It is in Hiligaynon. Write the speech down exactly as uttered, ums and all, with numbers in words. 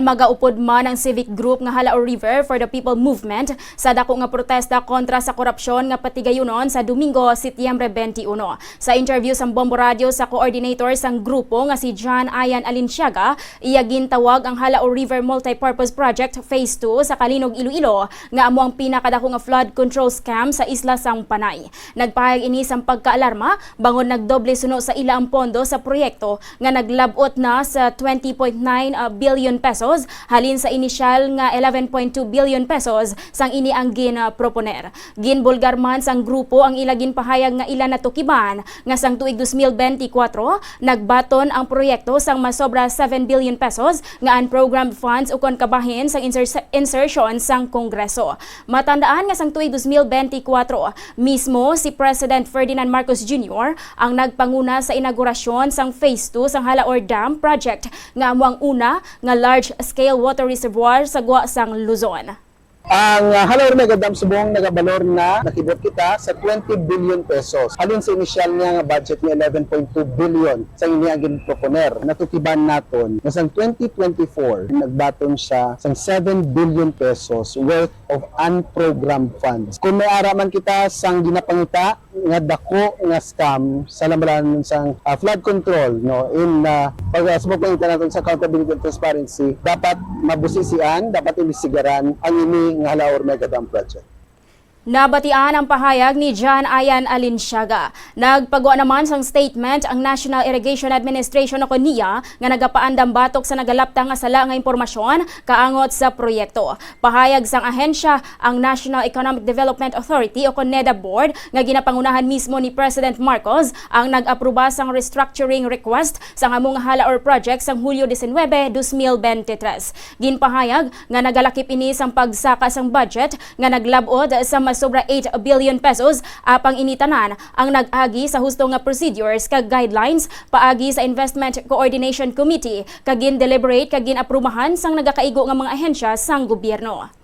Magaupod man ang civic group nga Jalao River for the People Movement sa dako nga protesta kontra sa korupsyon nga patigayunon sa Domingo, Setyembre twenty-one. Sa interview sang Bombo Radio sa coordinator sang grupo nga si John Ayan Alinshiaga, iya gintawag ang Jalao River Multipurpose Project Phase two sa Calinog, Iloilo, nga amo ang pinakadako nga flood control scam sa isla sang Panay. Nagpahayag ini sang pagkaalarma bangod nagdoble suno sa ila ang pondo sa proyekto nga naglab-ot na sa twenty point nine billion pesos halin sa inisyal nga eleven point two billion pesos sang ini ang ginproponer. Ginbulgar man sang grupo ang ila ginpahayag nga ila natukiban nga sang tuig dos mil benti kwatro nagbaton ang proyekto sang masobra seven billion pesos nga unprogrammed funds ukon kabahin sang inser-, insertion sang Kongreso. Matandaan nga sang tuig dos mil benti kwatro, mismo si President Ferdinand Marcos Junior ang nagpanguna sa inaugurasyon sang Phase two sang Jalaor Dam Project, nga amo ang una nga large-scale water reservoir sa gwa sang Luzon. Ang, ah, Jalaor Mega Dam subong nagabalor na, nakibot kita sa twenty billion pesos. Halin sa inisyal niya nga budget nga eleven point two billion sa ini ang ginproponer, natukiban naton nga sang twenty twenty-four, nagbaton siya sang seven billion pesos worth of unprogrammed funds. Kung may ara man kita sang ginapangita nga dako nga scam sa lamalanan sang, ah, flood control, no, in, ah, pag, ah, sa pagpangita naton sa accountability and transparency, dapat mabusisian, dapat imbestigaran ang ini nga Jalaor Mega Dam Project. Nabatian ang pahayag ni John Ayan Alinshiaga. Nagpagwa naman sang statement ang National Irrigation Administration o kon NIA nga nagapaandam batok sa nagalaptang nga sala nga impormasyon kaangot sa proyekto. Pahayag sang ahensya, ang National Economic Development Authority o kon NEDA Board nga ginapangunahan mismo ni President Marcos ang nag-apruba sang restructuring request sang amo nga Jalaor Project sang Hulyo diecinuebe, dos mil bente tres. Ginpahayag nga nagalakip ini sang pagsaka sang budget nga naglab-ot sa mas sobra eight billion pesos, apang ini tanan ang nag-agi sa husto nga procedures kag guidelines paagi sa Investment Coordination Committee kag gin-deliberate kag gin-aprubahan sang nagakaigo nga mga ahensya sang gobyerno.